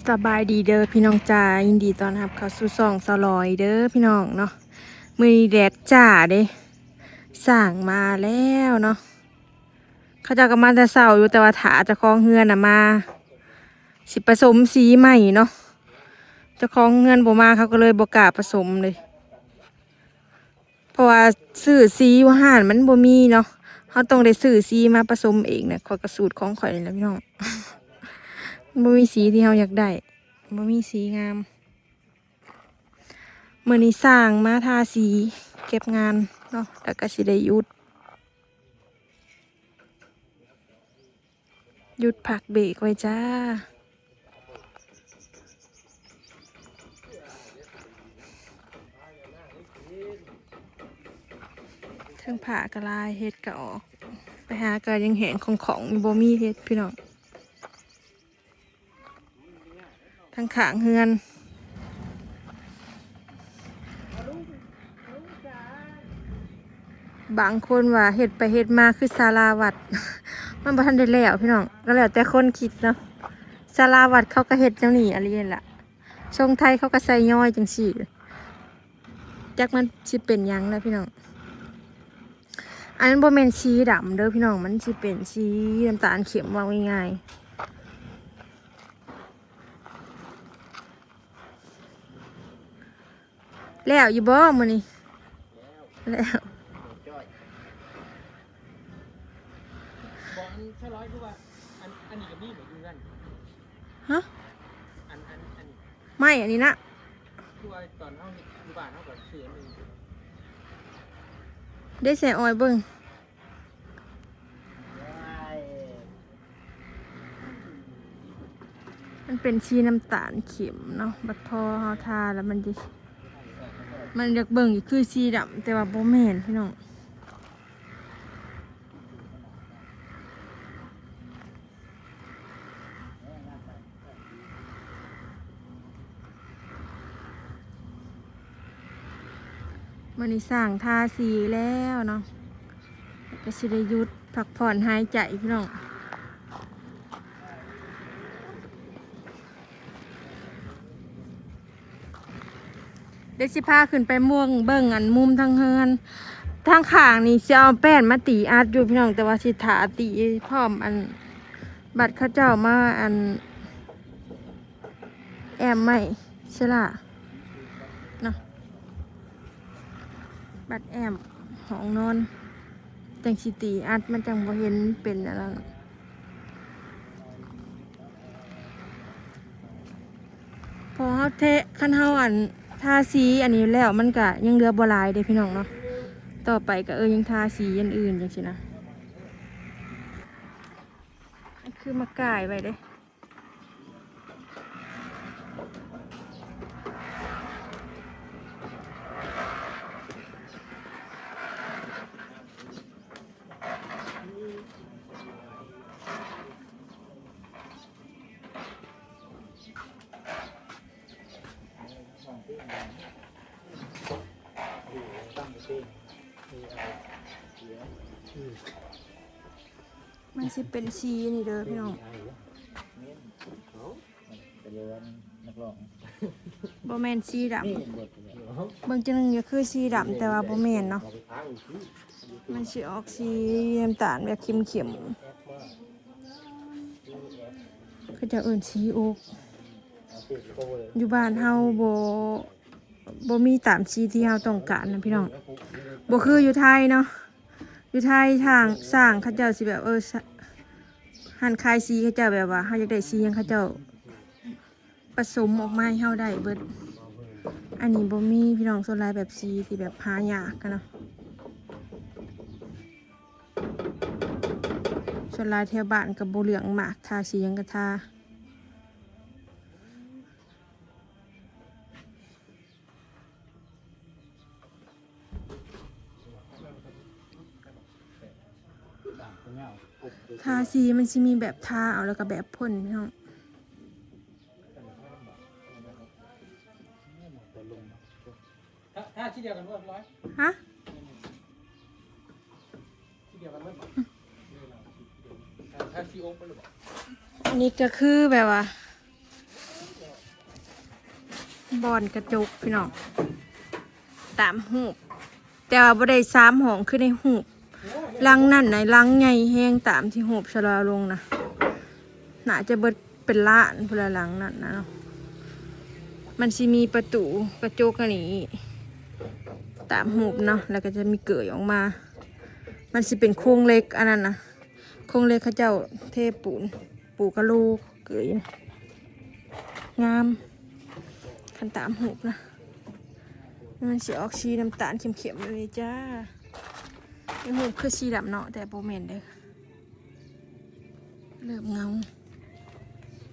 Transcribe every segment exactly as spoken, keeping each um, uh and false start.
สบายดีเด้อพี่น้องจ้า ยินดีต้อนรับเข้าสู่ช่องสาวลอยเด้อพี่น้องเนาะ มื้อนี้แดดจ้าเด้ สร้างมาแล้วเนาะ เขาเจ้าก็มาแต่เช้าอยู่ แต่ว่าถ้าเจ้าของเฮือนน่ะมา สิผสมสีใหม่เนาะ เจ้าของเฮือนบ่มา เขาก็เลยบ่กล้าผสมเลย เพราะว่าซื้อสีอยู่ห้างมันบ่มีเนาะ เราต้องได้ซื้อสีมาผสมเองนะ ข้อยก็สูตรของข้อยนี่แหละพี่น้อง มันบ่มีสีที่เราอยากได้ บ่มีสีงาม มื้อนี้สร้างมาทาสีเก็บงานเนาะ แล้วก็สิได้หยุด หยุดพักเบรกไว้จ้า เทิงผ้าก็หลาย เห็ดก็ออก ไปหาก็ยังแห้งของๆอยู่ บ่มีเห็ดพี่น้อง ทางข้างเฮือน บางคนว่าเฮ็ดไปเฮ็ดมาคือศาลาวัด มันบ่ทันได้แล้วพี่น้อง ก็แล้วแต่คนคิดเนาะ ศาลาวัดเขาก็เฮ็ดแนวนี้อะลีนั่นล่ะ ทรงไทยเขาก็ใส่ย้อยจั่งซี้ จักมันสิเป็นหยังนะพี่น้อง อันนั้นบ่แม่นสีดำเด้อพี่น้อง มันสิเป็นสีน้ำตาลเข้ม เว้าง่ายๆ แล้วอยู่บ่มื้อนี้ แล้ว บอกอันใช่ร้อยคือว่า อัน อันนี้ก็มีเหมือนกัน ฮะ อัน อัน อันนี้ ไม่ อันนี้นะ คือว่าตอนเฮาอยู่บ้านเฮาก็ซื้ออันหนึ่ง ได้ใส่ออยเบิ่ง มันเป็นสีน้ำตาลเข้มเนาะ บัดพอเฮาทาแล้วมันจะ มันอยากเบิ่งอยู่คือสีดำ แต่ว่าบ่แม่นพี่น้อง มื้อนี้สร้างทาสีแล้วเนาะ ก็สิได้หยุดพักผ่อนหายใจพี่น้อง เดี๋ยวสิพาขึ้นไปม่วงเบิ่งอันมุมทางเฮือน ทางข้างนี่สิเอาแป้นมาตีอัดอยู่พี่น้อง แต่ว่าสิถาตีพร้อมอัน บัดเขาเจ้ามาอัน แอมใหม่เชล่าเนาะ บัดแอมห้องนอน จั่งสิตีอัดมันจั่งบ่เห็นเป็นอันนั้น พอเฮาเท คันเฮาอันทาสีอันนี้แล้วมันก็ยังเหลือบ่หลายเด้พี่น้องเนาะ ต่อไปก็เออยังทาสีอย่างอื่นจั่งซี้นะ อันคือมาก่ายไว้เด้ มันสิเป็นสีนี่เด้อพี่น้อง บ่แม่นสีดำ เบิ่งจั่งหนึ่งก็คือสีดำ แต่ว่าบ่แม่นเนาะ มันสิออกสีน้ำตาลแบบเข้มๆ เขาเจ้าเอิ้นสีโอ๊ก อยู่บ้านเฮาบ่ บ่มีตามสีที่เฮาต้องการนะพี่น้อง บ่คืออยู่ไทยเนาะ อยู่ไทยทางสร้างเขาเจ้าสิแบบ เออ ส- ร้านขายสีเขาเจ้าแบบว่า เฮาอยากได้สีหยังเขาเจ้าผสมออกมาให้เฮาได้เบิด อันนี้บ่มีพี่น้อง ส่วนหลายแบบสีที่แบบหายากกันเนาะ ส่วนหลายแถวบ้านก็บ่เหลืองมาก ทาสีหยังก็ทา ทาสีมันสิมีแบบทาเอาแล้วก็แบบพ่นพี่น้อง ถ้า ถ้าที่เดียวกันเมื่อร้อย ฮะ ที่เดียวกันเมื่อ ถ้า ถ้าซีโอ๊กไปหรือเปล่า อันนี้ก็คือแบบว่า บ่อนกระจกพี่น้อง ตามรูป แต่ว่าบ่ได้สามห้องคือในรูป หลังนั่นนะหลังใหญ่แฮง ตามที่รูปสลาลงนะ น่าจะเบิดเป็นล้านพุ้นละหลังนั่นนะเนาะ มันสิมีประตูกระจกอันนี้ ตามรูปเนาะ แล้วก็จะมีเกยออกมา มันสิเป็นโครงเหล็กอันนั้นนะ โครงเหล็กเขาเจ้าเทปูน ปูกะโหลกเกย งาม คันตามรูปนะ มันสิออกสีน้ำตาลเข้มๆเลยจ้า ในรูปคือสีดำเนาะ แต่บ่แม่นเด้อ เริ่มเงา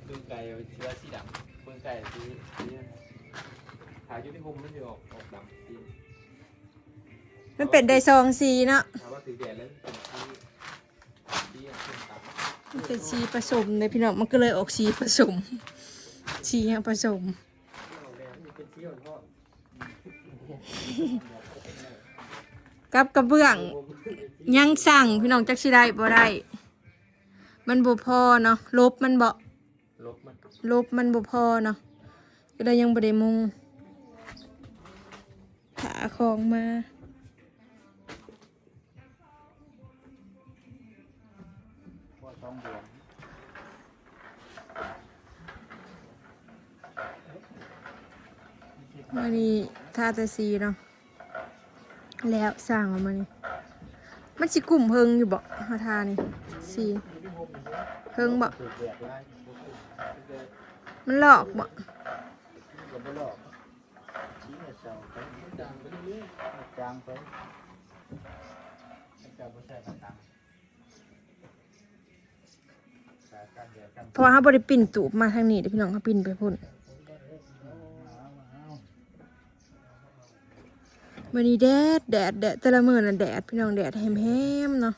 เบิ่งไกลสิว่าสีดำ เบิ่งไกลสี สี ถ้าอยู่ในรูปมันสิออก ออกดำสี มันเป็นได้สองสีเนาะ ถ้าว่าถือแดดแล้วมันเป็นสี สีเข้มดำ มันเป็นสีผสมเลยพี่น้อง มันก็เลยออกสีผสม สีผสม กับกระเบื้อง ยังสั่งพี่น้อง จักสิได้บ่ได้ มันบ่พอเนาะ ลบมันบ่ ลบมัน ลบมันบ่พอเนาะ ก็เลยยังบ่ได้มุง หาของมา พอสองเดือน มื้อนี้ทาแต่สีเนาะ แล้วสร้างออกมานี่ มันสิกุ้มเฮิงอยู่บ่ เฮาทานี่ สี เฮิงบ่ ถือแดดร้าย มันลอกบ่ มันก็บ่ลอก สีเนี่ยเศร้าไป จางไปเรื่อยๆ จางไป มันจะบ่ใช่กระตัง เพราะว่าเฮาบ่ได้ปิ้นตูบมาทางนี้เด้อพี่น้อง เฮาปิ้นไปพุ้น มื้อนี้แดด แดด แดด แต่ละมื้อน่ะแดด พี่น้อง แดดแฮมๆเนาะ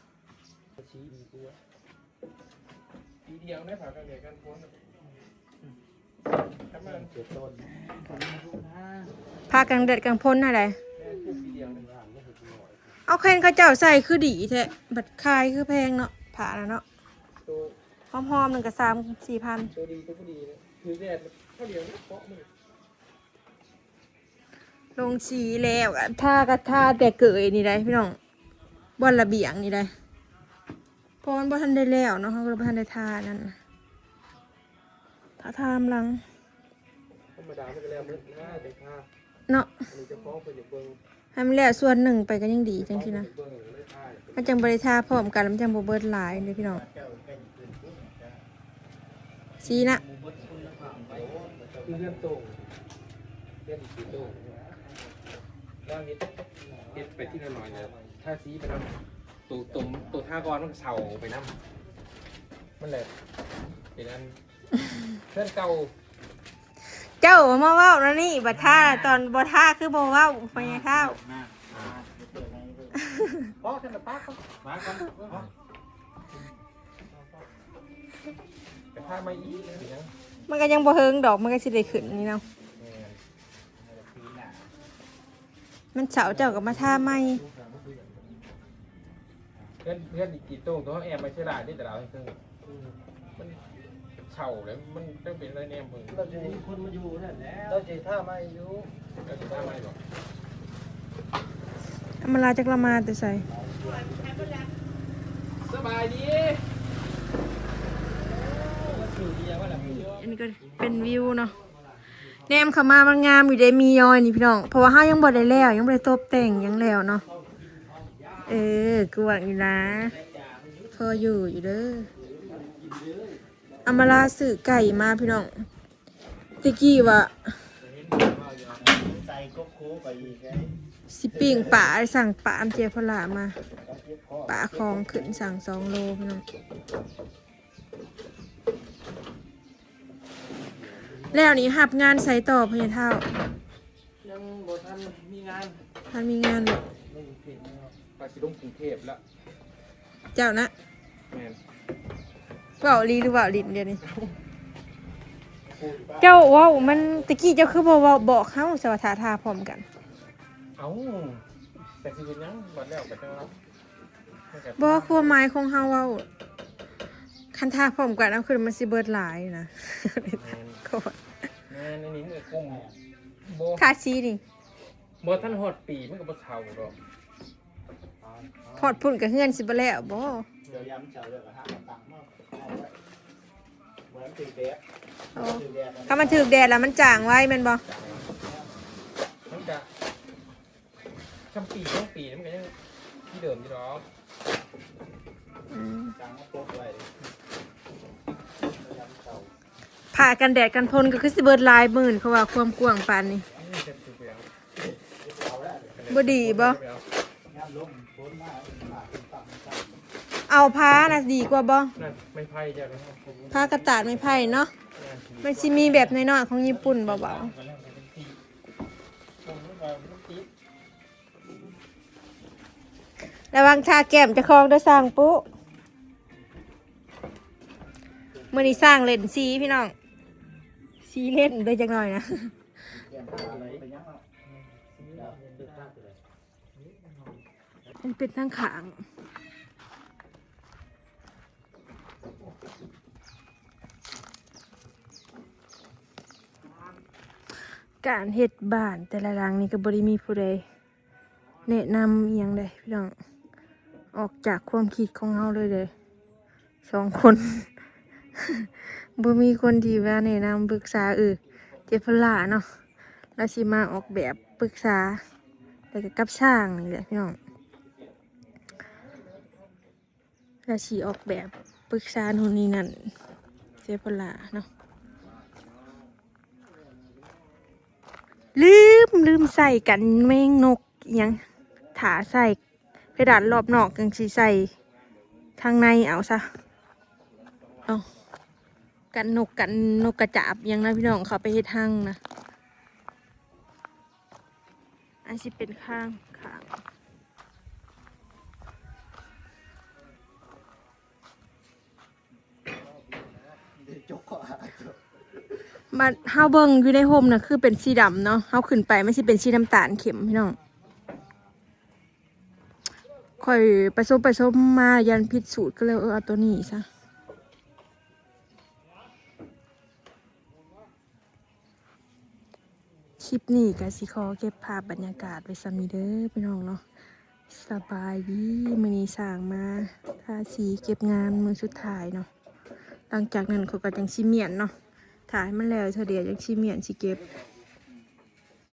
ปีเดียวได้ผ่ากันแดดกันฝนน่ะ ประมาณ ผ้ากันแดดกันฝนหั่นใด แม่นปีเดียวนึง เอาเห็นเขาเจ้าใส่คือดีแท้ บัดขายคือแพงเนาะ ผ้าน่ะเนาะ ตัว หอมๆหนึ่งก็สามสี่พัน ตัวดีตัวบ่ดีเนี่ย ถือแดดเท่าเดียวนะ เปาะมัน ลงสีแล้วอะ ทาก็ทาแต่เกยนี่ได้พี่น้อง บ่อนระเบียงนี่ได้ เพราะมันบ่ทันได้แล้วเนาะ เฮาก็เลยบ่ทันได้ทานั่นน่ะ ทาทามหลัง ธรรมดามันก็แล้วหมดนะ แต่ถ้า เนาะ อันนี้เจ้าของเพิ่นอยากเบิ่ง ให้มันแล้วส่วนหนึ่งไปก็ยังดีจังซี้นะ เบิ่งเลยถ่าย มันจังบ่ได้ทาพร้อมกัน มันจังบ่เบิดหลายเด้อพี่น้อง สีนะ คือเรื่องตรง เรื่องสีตรง แล้วเฮ็ด เฮ็ดไปทีละหน่อยนะ ถ้าสีไปนำ ตัว ตัว ตัวทาก่อนมันก็เศร้าไปนำ มันแหละเป็นอัน เพื่อนเก่า เจ้ามาเว้าแล้วนี่ บัดทา ตอนบ่ทาคือบ่เว้า พ่อใหญ่เฒ่า เพราะท่านละปะ มาก่อน ไปทามาอีก มันก็ยังบ่เฮิงดอก มันก็สิได้ขึ้นนี่เนาะ แม่น มันเสาร์เจ้าก็มาทาใหม่ เพื่อน เพื่อนอีกกี่โต้งตัวแอบมาเสียดายได้แต่เราให้เพิ่ง มันเฉาเลย มันต้องเป็นอะไรแนมเพิ่ง เราจะมีคนมาอยู่นั่นแหละ เราจะท่าไม่อยู่ เราจะท่าไม่หรอก อำมาลาจักละมาแต่ใส่ สบายดี อันนี้ก็เป็นวิวเนาะ แนมเข้ามามันงามอยู่เด้ มียอยนี่พี่น้อง เพราะว่าเฮายังบ่ได้แล้ว ยังบ่ได้ตบแต่งหยังแล้วเนาะ เออ กว้างอยู่นะ พออยู่อยู่เด้อ อำมาลาซื้อไก่มาพี่น้อง ตะกี้ว่า ใส่ก็โคไปอีกไง สิปิ้งปลา สั่งปลาอันเจพลามา ปลาของขึ้นสั่งสองโลพี่น้อง แล้วนี่รับงานไสต่อพ่อใหญ่เฒ่า ยังบ่ทันมีงาน ทันมีงานบ่ ลงกรุงเทพฯแล้ว ว่าสิลงกรุงเทพฯแล้ว เจ้านะ แม่น เว้าอีหลีหรือเว้าเล่นเดี๋ยวนี้ เจ้าเว้ามัน ตะกี้เจ้าคือบ่เว้าบอกเฮา สวัสดี ทาพร้อมกัน เอ้า แต่สิเป็นหยัง บัดแล้วก็จังว่า บ่ ความหมายของเฮาเว้า คันทาพร้อมกันเอาขึ้นมันสิเบิดหลายนะ แม่น โคตร แม่น อันนี้มันก็กลุ่ม ทาสีนี่ บ่ทันฮอดปีมันก็บ่เฒ่าดอก ฮอดพุ่นก็เฮือนสิบ่แล้วบ่ เดี๋ยวยามเช้าเลิกก็หาตังค์มาเอาไว้ ไว้มันถือแดด โอ้ ถือแดดมัน ถ้ามันถือแดดแล้วมันจางไวแม่นบ่ มันจะ ช่ำปีสองปีมันก็ยังที่เดิมอยู่ดอก อืม จางมาปกไว้ ยามเช้า ผ้ากันแดดกันฝนก็คือสิเบิดหลายหมื่น เขาว่าความกว้างปานนี้ นี่จะถือไปเอา บ่ดีบ่ งานลงฝนมา เอาผ้านะดีกว่าบ่ นั่นไม้ไผ่จ้ะ ผ้ากระตาดไม้ไผ่เนาะ นั่น มันสิมีแบบน้อยๆของญี่ปุ่นเบาๆ ระวังทาแก้มเจ้าของเด้อ สร้างปุ๊ มื้อนี้สร้างเล่นสีพี่น้อง สีเล่นเด้อจักหน่อยนะ มันเป็นทางข้าง การเฮ็ดบ้านแต่ละหลังนี่ก็บ่ได้มีผู้ใดแนะนำอิหยังใดพี่น้อง ออกจากความคิดของเฮาเลยเด้ สองคน บ่มีคนที่ว่าแนะนำปรึกษา เออ เจพลาเนาะ แล้วสิมาออกแบบปรึกษา แล้วก็กับช่างนี่แหละพี่น้อง แล้วสิออกแบบปรึกษานู่นนี่นั่น เจพลาเนาะ ลืม ลืมใส่กันแมงนกอิหยัง ถ้าใส่เพดานรอบนอกจั่งสิใส่ทางในเอาซะ เอา กันนก กันนกกระจาบอิหยังนะพี่น้อง เขาไปเฮ็ดฮังนะ อันสิเป็นข้างข้าง เดี๋ยวจกข้อหาเถอะ บัดเฮาเบิ่งอยู่ในโฮมน่ะ คือเป็นสีดำเนาะ เฮาขึ้นไปมันสิเป็นสีน้ำตาลเข้มพี่น้อง ข่อยผสมผสมมายันผิดสูตรก็เลย เออ เอาตัวนี้ซะ คลิปนี้ก็สิขอเก็บภาพบรรยากาศไว้ส่ำนี้เด้อพี่น้องเนาะ สบายดี มื้อนี้สร้างมาทาสีเก็บงานมื้อสุดท้ายเนาะ หลังจากนั้นเขาก็จั่งสิเมียนเนาะ ถ่ายมันแล้วเทื่อเดียวจั่งสิเมียนสิเก็บ